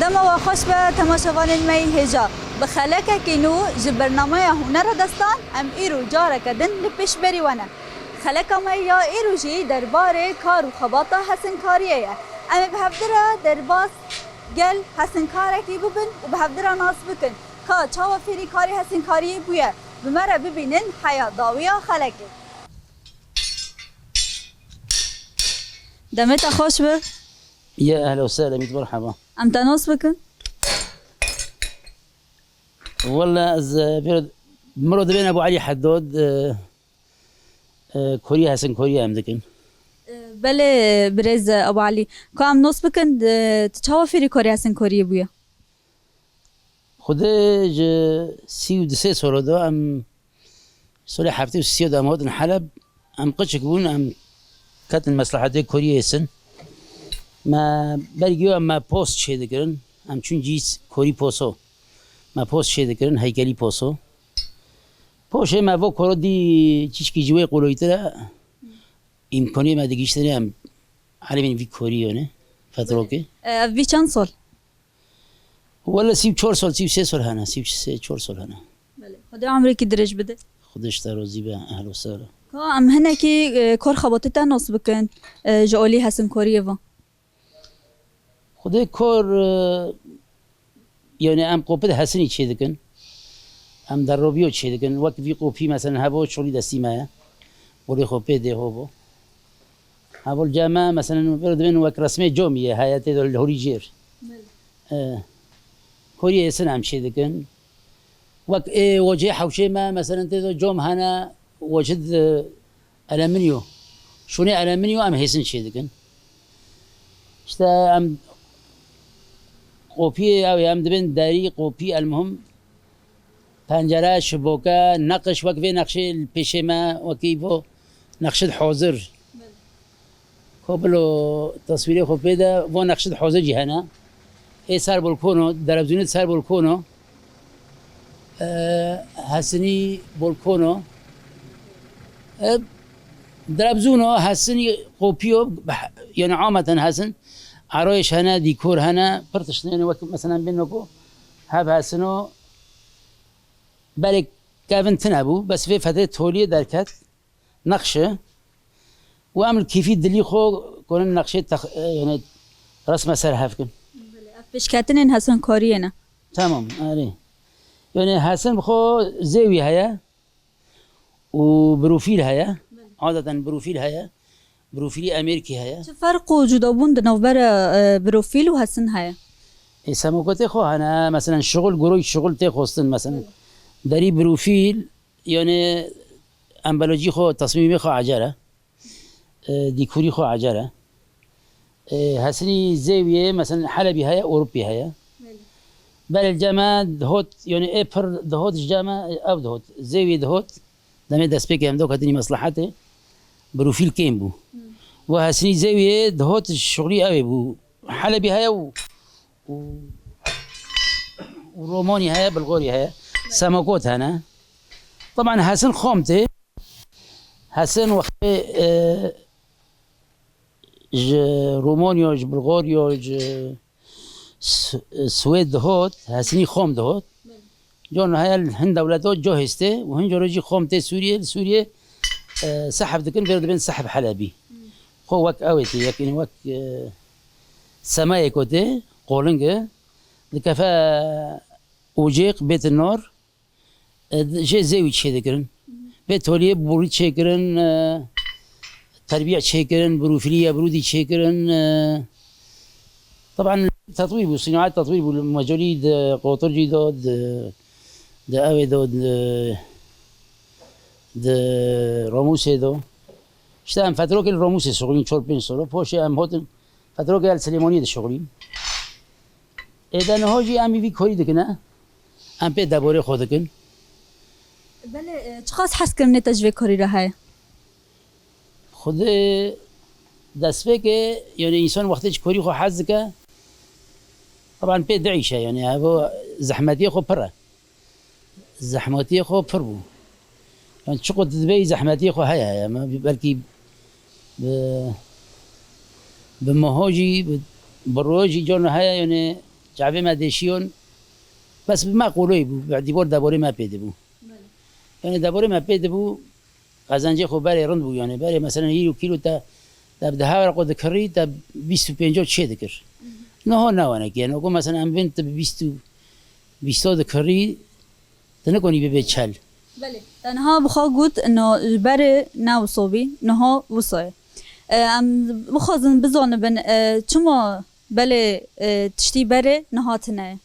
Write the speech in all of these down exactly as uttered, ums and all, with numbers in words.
Dema we xweş be, temaşevanên me yên hêja. Bi xelekekî nû ji bernameya Hunera Destan em îro careke din li pêşberî we ne. Xeleka me ya îro jî derbarê kar û xebata hesinkariyê ye. Em ê bi hevdira derbas gel hesinkarekî bibin û bi hevdira nas bikin ka çawa fêrî karê hesinkariyê bûye. Bi me re bibînin heya dawiya xelekê. Demê te xweş be. Ya ehla we sehla, bît merhaba. Em te nas bikin. Walla ez, e, pêro, miro dibên Ebu Elî Heddod, e, e, korî hesinkorî em dikin. E, belê, birêz Ebu Elî. Ka em nas bikin, e, tu çawa fêrî korî hesinkoriyê bûye? Xwedê ji sî û du sê solo de em, solê heftê û sê de em hatin Heleb, em qiçik bûn, em ketin meslehetê koriyê sin. Me bergî me post çêdikirin, em çûn cî korî poso. Me post çêdikirin, heykelî poso. Poşê me vo koro dî çişkî ji wê qoloyîtir e. Îmkaniyê me digihîştinê em elîmên vî korî yone, fetrokê. E, ev vî çend sol? Wele sî û çar sol, sî û sê sol hene, sî û sê çar sol hene. Belê. Xwedê emrekî dirêj bide. Xwedê ji te rozî be, ehlo sera. Ka em hinekî, e, kor xebatê te nas bikin, e, ji alî hesinkariyê ve. Xwedê kor, e, yani em qopî de hesinî çêdikin. Em derrobiyo çêdikin. Wek vî qopî mesela hebo çolî destî me ye. Qolê xwe pê dê ho bo. Hevol cem me, mesela, vêr dibên wek resmê comî ye, heye tê de li holî jêr. Belê. E, koriyê hêsin em çêdikin. Wek ê wocê hewşê me, mesela, tê de com hene, wocid, e, eleminyo. Şûnê eleminyo em hêsin çêdikin. İşte em qopiyê ew ê, em dibên derî, qopî, elmuhim, pencere, şiboke, neqiş, wek vê nexşê li pêşê me, wekî bo nexşid hazir. Belê. Ko bilo teswîrê xwe pê de, vo nexşid hazir jî hene. Ê ser balkono, derevzûnê ser balkono. E, hesinî balkono. E, derevzûno, hesinî qopiyo, yani ameten hesin. Arayış hene, dîkor hene, pir tişt, yani wek mesela bêno ku hev hesino, belê kevin tine bû, bes vê fedê toliyê derket, nexşe. Û em li kîfî dilî xwe konin nexşê tex-, e, yani resme ser hev kin. Belê, ev pêşketinên hesinkariyê ne. Tamam, erê. Yani hesin bi xwe zêwî heye û brofîl heye. Belê. Adeten brofîl heye. Brofîlî Amerîkî heye. Çi ferq û cudabûn di navbera, e, brofîl û hesin heye? E, semokotê xwe hene, mesela şixul, guroy şixul tê xwestin, mesela. Belê. Derî brofîl, yani embalajî xwe, tesmîmê xwe acer e. E, dîkorî xwe acer e. E, hesinî zêwiyê, mesela Helebî heye, Ewropî heye. Belê. Belê cem me dihot, yani ê pir dihot ji cem me, ew dihot. Zêwiyê dihot, demê destpêkê em do ketinî meslehetê, brofîl kêm bû. Hmm. Ve hesinî zêwiyê dihot şixulî ew ê bû. Helebî heye û, û, û romonî heye, bilgorî heye. Belê. Semokot hene. Taban hesin xom tê. Hesin wextê, e, ji Romanya, ji Bulgarya, ji S-, Swêd dihot, hesinî xom dihot. Belê. Car niha li hin dewleto co hêstê û hin caro jî xom tê Sûriyê, li Sûriyê, e, sehf dikin, vêr dibên sehf Helebî. Hmm. Xwe wek ew ê tê, yek, wek, e, semayê ku tê, qoling e, dikefe ocêq, bête nar, e, jê zêwî çêdikirin. Vê toliyê borî çêkirin, e, terbiye çêkirin, brûfîlî ye, brûdî çêkirin, e, taban tetwîr bû, sînaet tetwîr bû, li mecalî di qotircî de, di Di ewê do, di, di Romûsê do. Îşte em fetrokê li Romûsê şixulîn çor pênc sor. Poşê em hotin fetrokê el Silêmoniyê dişixulîn. Ê de niho jî em vî korî dikine. Em pê deborê xwe dikin. Belê, e, çiqas hezkirinê te ji vê korî re heye? Xwedê destpêkê, yani însan wextê ji korî xwe hez dike, taban pê diîşe, yani evo zehmetiyê xwe pir e. Zehmetiyê xwe pir bû. Yani çiqo tu dibêyî zehmetiyê xwe heye, heye. Me belkî bi, bi meho jî, bi, bi royê jî carna heye, yani çavê me dêşiyon. Bes bi me qoloyî bû, bi dîbor deborê me pê dibû. Yani deborê me pê dibû, Qezencê xwe berê rind bû, yani berê meselen hîro kîlo te, te bi deha re xwe dikirî, te bîst û pênco çê dikir. Niho ne wenekî ye. Niho mesela em bên tu bi bîst û, bîsto dikirî, tu nikonî bibê çel. Belê. Te niha bi xwe got, no, ji berê ne wisa bî, niha wisa ye. E, em bixwazin bizanibin, e, çima belê, e, tiştî berê niha tune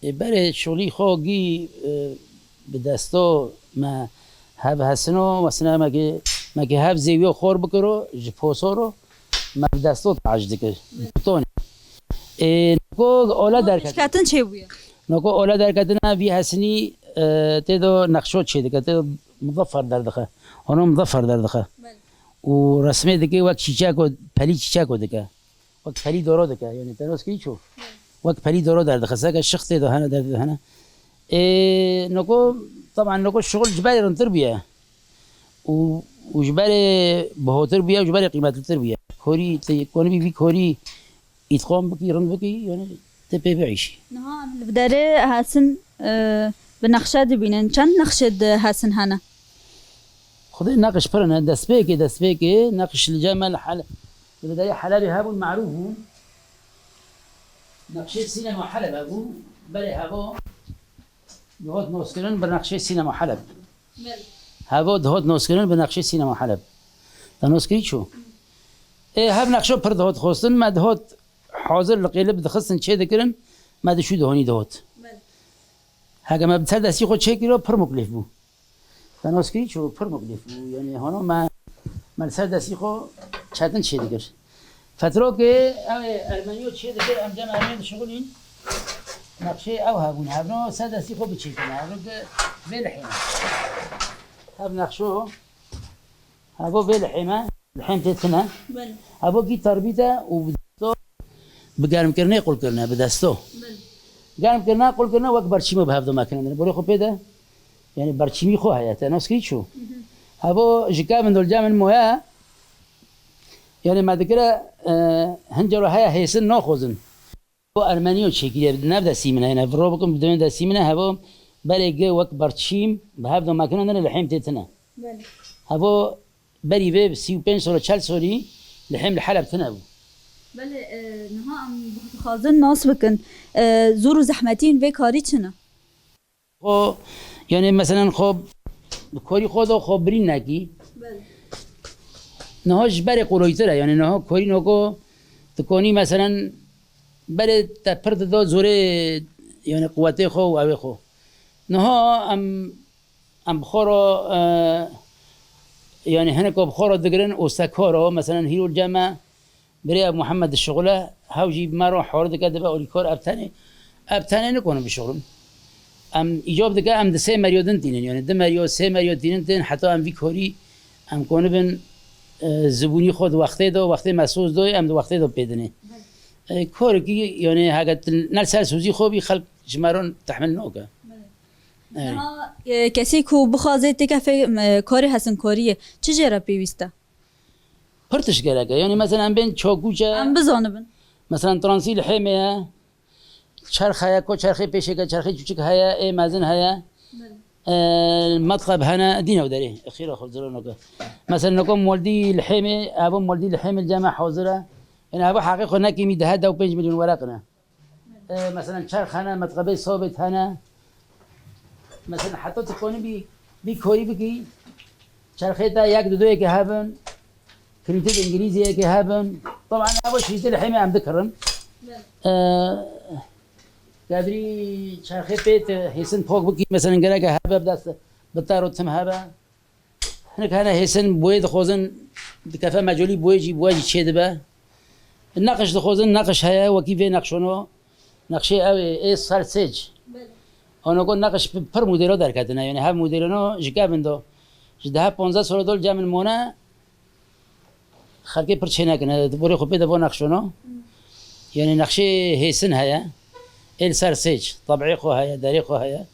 ye? Ê, berê şolî xwe gî, e, bi desto me hev hesino, mesela me kê, me kê hev zêwiyo xor bikiro, ji posoro, me bi desto tac dikir. Betonê. Ê, noko ola derketin. Pêşketin çêbûye? Noko ola derketina vî hesinî, e, tê do nexşo çê dike, tê do muzaffer derdixe. Hono muzaffer derdixe. Belê. Û resmê dike wek çîçeko, pelî çîçeko dike. Wek pelî doro dike, yani te nas kirî ço? Wek pelî doro derdixe, seke şixtê de hene, derdê de hene. Ê, noko, taban noko şixul ji berê rintir bûye. Û, û ji berê bihotir bûye, û ji berê qîmetlitir bûye. Korî, te konibî vî korî îtqan bikî, rind bikî, yani te pê biîşî. Niha em li derê hesin, e, bi nexşe dibînin. Çend nexşê di hesin hene? Xwedê neqiş pir ne, destpêkê, destpêkê, neqiş li cem me li Hel-, li derê Helebê hebûn, merûf bûn. Neqşê sînema Heleb hebû, berê hevo dihot noskirin bi neqşê sînema Heleb. Belê. Hevo dihot noskirin bi neqşê sînema Heleb. Te noskirî ço? Ê, hev neqşo pir dihot xwestin, me dihot hazir li qêlib dixistin, çê dikirin, me dişû dihonî dihot. Belê. Heke me bi ser destî xwe çêkiro, pir muklif bû. Te nas kirî çû pir muklif bû. Yani hano me, me li ser destî xwe çetin çêdikir. Fetrokê ew ê Ermeniyo çêdikir, em cem Ermenî dişixulîn. Nexşê ew hebûn. Hevno ser destî xwe biçêkine. Hevno ki vê lihê me. Hev nexşo, hevo vê lihê me. Lihêm tê tune. Belê. Hevo kî tarbît e û bi desto, bi germkirinê qul kirine, bi desto. Belê. Germkirine, qul kirine, wek berçîmo bi hev de me kirine. Borê xwe pê de. Yani berçîmî xwe heye, te nas kirî çû. Hevo ji kevin dolca min moye. Yani me dikire, e, hin caro heye hêsin naxwazin. Bo Ermeniyo çêkiriye, nev destî min heye, ne viro bikim, bi dewên destî min e, hevo berê gi wek berçîm, bi hev de me kirine, li hêm tê tine. Belê. Hevo berî vê sî û pênc sor, çel sorî li hêm li Heleb tine bû. Belê, e, niha em dixwazin nas bikin, e, zor û zehmetiyên vê karî çi ne? Xwe, yani, meselen, xwe, korî xwe de xwe birîn nekî. Belê. Niha ji berê qoloytir e, yani, niha korî noko, tu konî, meselen, berê te pir dida zorê, yani, quwetê xwe û ewê xwe. Niha em, em bi xwe re, e, yani, hineko bi xwe re digirin û sekor o, meselen, hîro cem me, Birê ev Muhammed dişixule, hew jî bi me re hor dike, dibe alîkar, ev tenê, ev tenê nikone bişixulin. Em îcab dike, em di sê meriyo din tînin, yani di meriyo, sê meriyo tînin tên, heta em vî korî, em konibin, e, zibûnî xwe di wextê de, wextê me soz doy, em di wextê de pêdinê. E, korekî, yani heke tu ne li ser sozî xwe bî, xelk ji me re tehmil nake. Belê. Evet. Niha, e, kesê ku bixwaze têke fê, e, karê hesinkariyê, çi jê re pêwîst e? Pir tişt gerek e. Yani mesela em bên çakûç e. Em bizanibin. Mesela transî li hêmê ye. Çerx heye, ko çerxê pêşeke, çerxê çûçik heye, ê mezin heye. Belê. E, metqeb hene, dîne û derê. Xîra xwe zirano ke. Mesela noko moldî li hêmê, evo moldî li hêmê li cem me hazir e. Yani evo heqê xwe nekîmî, dehe dew pênc milyon wereq ne. E, mesela çerx hene, metqebê sobet hene. Mesela heta tu konî bî, bî korî bikî, çerxê te yek du doyekê hebin, krîtê îngilîziyekê hebin. Taban evo şîtê li hêmê em dikirin. E, Kedrî çerxê pê te hêsin pok bikî, mesela gereke hebe bi dest, bi tar û tim hebe. Hinek hene hêsin boyê dixwazin, dikefe mecolî boyê jî, boye jî çê dibe. Neqiş dixwazin, neqiş heye, wekî vê nexşono. Nexşê ew ê, ê ser sêc. Belê. Ono ku neqiş pi-, pir modelo derketine, yani hev modelino ji kevin do. Ji dehe ponzdeh solo dol cem min mone, xelkê pir çênekine, borê xwe pê de bo nexşono. Yani nexşê hêsin heye. Ê li ser sêc, tabî xwe heye, derê xwe heye.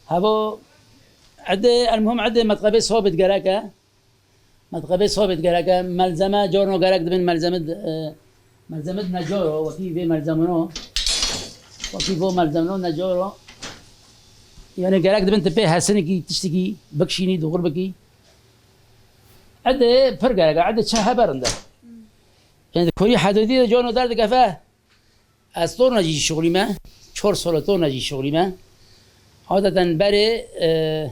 Hevo ede, elmuhim ede metqebê sobit gerek e. Metqebê sobit gerek e. Melzeme, corno gerek dibin melzeme, e, melzeme necoro, wekî vê melzemeno. Wekî bo melzemeno necoro. Yani gerek dibin tu pê hesinekî, tiştekî bikişînî, dixur bikî. Ede pir gerek e, ede çi heber in de. Yani korî hedûdî de cono derdikefe. Ez torna jî şixulîme, çor solo torna jî şixulîme. Adeten berê, e,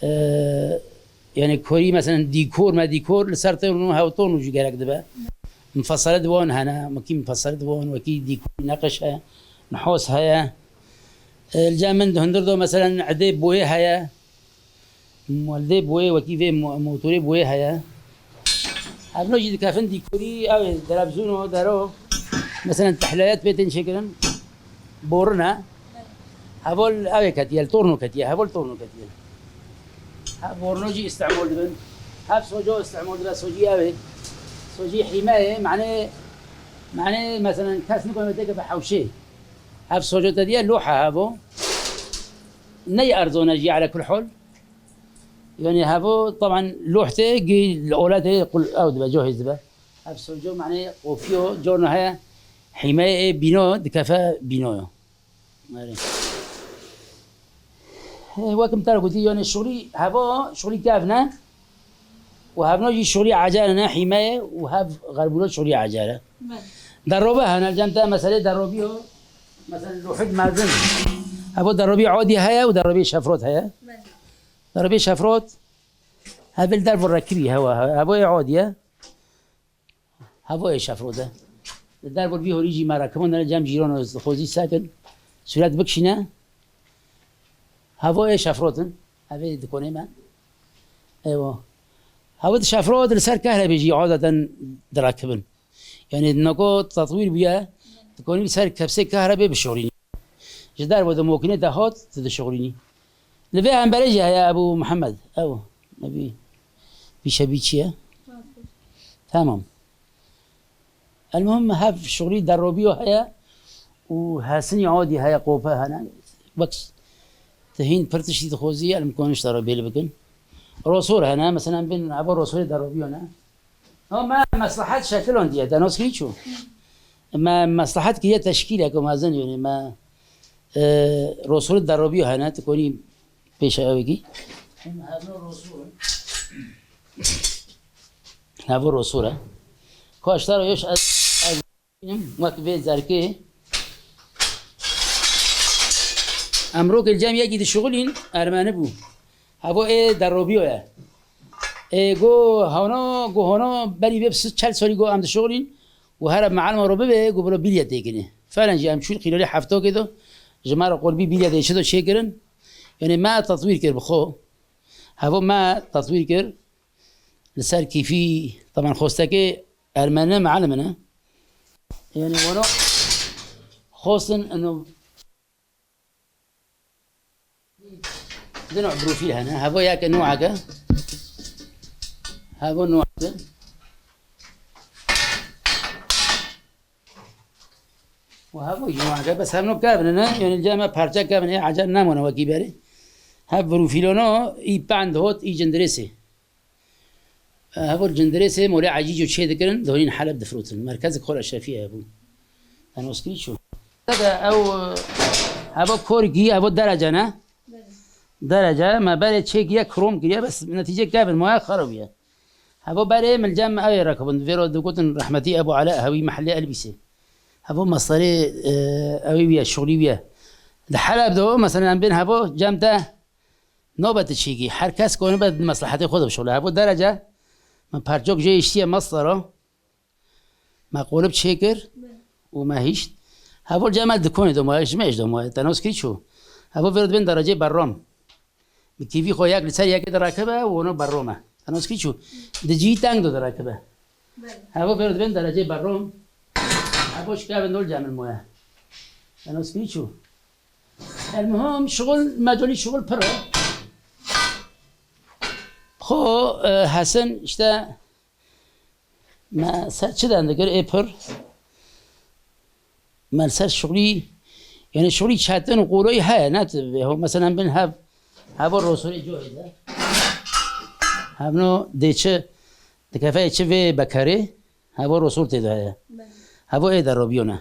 e, yani korî mesela dîkor me dîkor li ser torno hew torno jî gerek dibe. Mifeselet wan hene, wekî mifeselet wan, wekî dîkor neqiş heye, nihos heye. E, li cem min di hundir do mesela edê boyê heye. Moldê boyê wekî vê mo-, motorê boyê heye. Hevno jî dikefin dîkorî, ew ê televîzyûno dero. Mesela tehliyat pê tên çêkirin. Borin e. Hevol ew ê ketiye, li torno ketiye, hevol torno ketiye. Hev borno jî îstemol dibin. Hev soco îstemol dibe, socî ew ê. Socî hîme ye, manê, manê mesela kes nikome têke bi hewşê. Hev soco te diye loha hevo. Ney erzone jî ala kul hol. Yani hevo taban loh te gi li ola te qul ew dibe, cohiz dibe. Hev soco manê qofiyo, corno heye hîmeyê ê bîno, dikefe bîno yo. Erê. He, wekim te re gotî, yani şuxlî hevo, şuxlî kevn e. Û hevno jî şuxlî ecer ne, hîme ye û hev xerbûlo şuxlî ecer e. Belê. Derrobe hene, cem te meselê derrobiyo. Mesela luhik mezin. Hevo derrobî odî heye û derrobî şefrot heye. Belê. Derrobî şefrot, hev li dervo rekibî hewa, hevo ê odî ye. Hevo ê şefrot e. Li dervo vî horî jî me rekibon, cem cîrano xozî sekin. Sûret bikişîne. Hevo ê şefrot in. Evê dikonê me. Ewo. Hevo di şefrot li ser kehrebê jî adeten dirakibin. Yani nako tetwîr bûye, dikonî li ser kepsê kehrebê bişorînî. Ji dervo de mokîne de hat, tu dişorînî. Li vê hemberê jî heye Ebû Mihemed. Ew, nebî. Pîşebî çi ye? Tamam. Elmuhim hev şuxlî derrobiyo heye û hesinî odî heye, qope hene. Wek tu hîn pir tiştî dixwazî, elmikonin ji te re bêl bikin. Rosor hene, mesela bin heva rosorê derrobiyo ne. Ama me meslehet şekilon diye, te nas kiriye çû. Me meslehet kiriye teşkîleke mezin yani, me, e, rosorê derrobiyo hene, tu konî pêşe ew kî. Hevno rosor. Hevo rosor e. Kaştaro yoş ez, ez wek vê zerkê. Emrok el cem yekî dişuxulîn ermeni bû. Hevo ê derrobiyo ye. Ê go hano, go hano berî vê bi çel solî go em dişuxulîn. Û here mealima ro bibe, go biro bîlye têkinê. Felen jî em çûn qîlolê heftokê do. Ji me re qurbî bîlye de çi do çêkirin. Yani me tetwîr kir bi xwe. Hevo me tetwîr kir. Li ser kîfî, taban xostekê ermene, mealimine. Yani wano xostin ino di nû brofîl hene. Hevo yeke nû age. Hevo nû age. Û hevo jî wahde, bes hevno kevn e, ne? Yani cem me parça kevn e, ecel nemone wekî berê. Hev virûfîlono, î pend hot, î cindirêsê. E, hevo cindirêsê molê ecîco çê dikirin, dihonîn Heleb difirotin. Merkezê Kol Eşrefî hebû. Enoskirî çû. Ew, hevo korkî, hevo derece ne? Derece, me berê çê kiriye, krom kiriye, bes netîce kevn, moya xarab ye. Hevo berê min cem ew ê rakibin. Vêro digotin rehmetî Ebû Ela Ehewî mehellê Elbîsê. Hevo meslerê, e, ewî wî ye, şuxlî wî ye. Di Heleb de o, mesela em bên hevo cem te nobet çîkî. Her kes konibe di meslehetê xwe de bişuxle. Hevo derece min perçok jê hiştiye meslero. Me qolib çêkir û me hişt. Hevo cem me dikonê domaye, ji me ji domaye. Te nas kî çû? Hevo vêro dibên derecê berrom. Bi kîvî xwe yek li ser yekê dirakibe û ono berrom e. Te nas kî çû? Di cihî teng do dirakibe. Belê. Hevo vêro dibên derecê berrom. Hevo şikevin dol cemil moye. Te nas kî çû? El muhim şixul, mecolî şixul pir e. Xo, e, Hesen işte me ser çi den dikir ê pir. Me li ser şixulî, yani şixulî çetin û qûroyî heye, ne tu, mesela bin hev, heva rosorê coyê de. Hevno dê çi, dikefeyê çi vê bekerê, heva rosor tê de heye. Belê. Heva ê de robiyone.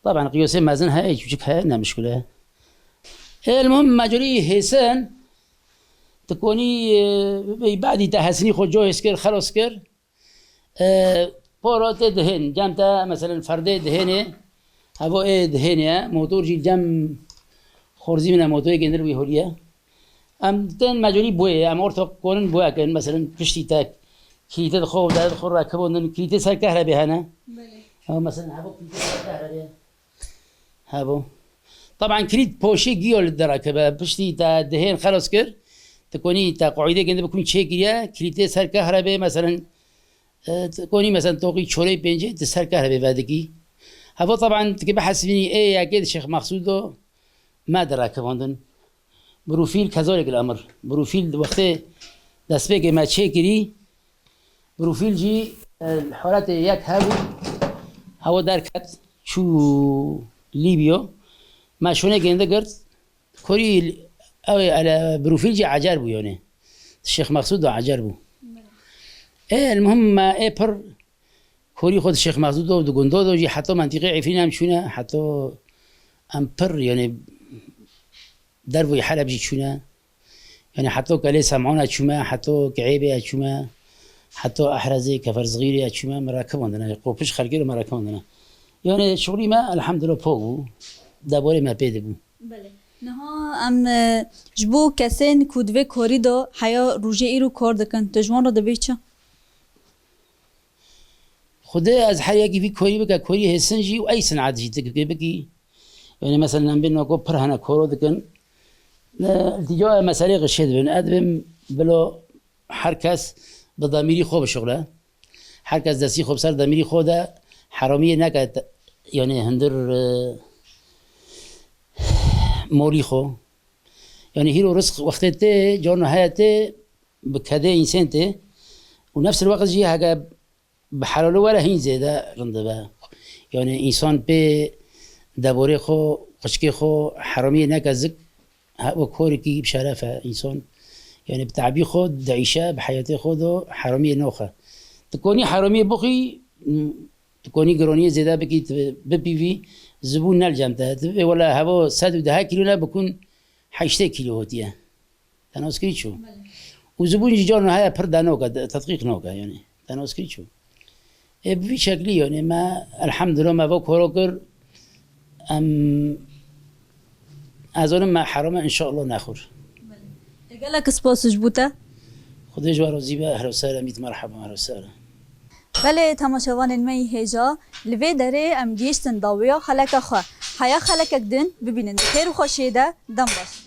Taban qiyosê mezin heye, küçük heye, ne muşkil e. El muhim meculî hêsin, tu konî, e, badî te hesinî xwe coyê kir, xelos kir. E, poro tê dihên, cem te, meselen, ferdê dihênê, hevo ê dihênê ye, motor jî cem xorzî min e, motorê gêndir wî holî ye. Em tên mecolî boyê, em orta konin boya kin, meselen, piştî te kilîtê dixwe û dere dixwe rakibondin, kilîtê ser kehrebê hene. Belê. Hevo, meselen, hevo kilîtê ser kehrebê. Hevo. Taban kilît poşê giyo li derakibe, piştî te dihên xelos kir, tu konî te qoîdê gêndir bikun çêkiriye, kilîtê ser kehrebê, meselen, E, t-, konî mesela toqî çorê pêncê di ser kehrebê vedikî. Hevo taban dike bihesibînî ê yekê di Şêx Mexsûdo me dirakivandin. Brûfîl kezalek li emir. Brûfîl di wextê destpêkê me çêkirî. Brûfîl jî, e, li holatê yek hebû. Hevo derket çû Lîbyo. Me şûnê gêndi girt. Korî ew ê ele Brûfîl jî ecer bû yonê. Şêx Mexsûd da ecer bû. Ê, el muhim me ê pir korî xwe di Şêx Mexsûd da û di gundo da jî heta mentîqê Efrîn em çûne, heta em pir, yani, dervoyê Heleb jî çûne. Yani, heta Kelê Sem'ûna çûme, heta Ki'êbê çûme, heta Ehrezê, Kefer Zixîrê çûme, me rakibandine. Qopiş xelkê re me rakibandine. Yani, şixulî me, elhamdülillah, pok bû. Deborê me pê dibû. Belê. Niha em, e, ji bo kesên ku di vê korî de heya rojê îro kar dikin, tu ji wan re dibê çi? Xwedê ez her yekî vî korî bike, korî hêsin jî û ey sin'et jî tu bikî. Yani mesela em bên nako pir hene koro dikin. Ne, iltica meselê qişê dibin. Ez dibêm bilo her kes bi demîrî xwe bişuxile. Her kes destî xwe bi ser demîrî xwe de heramiyê neke te-, yani hundir, e, molî xwe. Yani hîro rizq wextê tê, carna heye tê, bi kedê însen tê. Û nefs el wext jî heke bi helalo were hîn zêde rind dibe. Yani însan pê deborê xwe, xiçkê xwe heramiyê neke zik, he, wek korekî bi şeref e însan. Yani bi te'bî xwe diîşe, bi heyatê xwe do heramiyê noxe. Tu konî heramiyê bixwî, tu konî gironiyê zêde bikî, tu bipîvî, zibûn ne li cem te. Tu bê wela hevo sed û deh kîlo ne bikûn heştê kîlo hotiye. Te nas kirî çû. Belê. Û zibûn jî carna heye pir de noke, de-, tedqîq noke yani. Te nas kirî çû. Ê bi vî şeklî yani me elhamdülillah me va koro kir. Em ez onim me herame inşallah nexur. Belê. Ê gelek spas ji bo te. Xwedê ji we razî be, ehlo sere, mît merheba, ehlo sere. Belê temaşevanên me yî hêja, li vê derê em gihîştin dawiya xeleka xwe. Heya xelekek din bibînin di xêr û xweşiyê de, dem baş.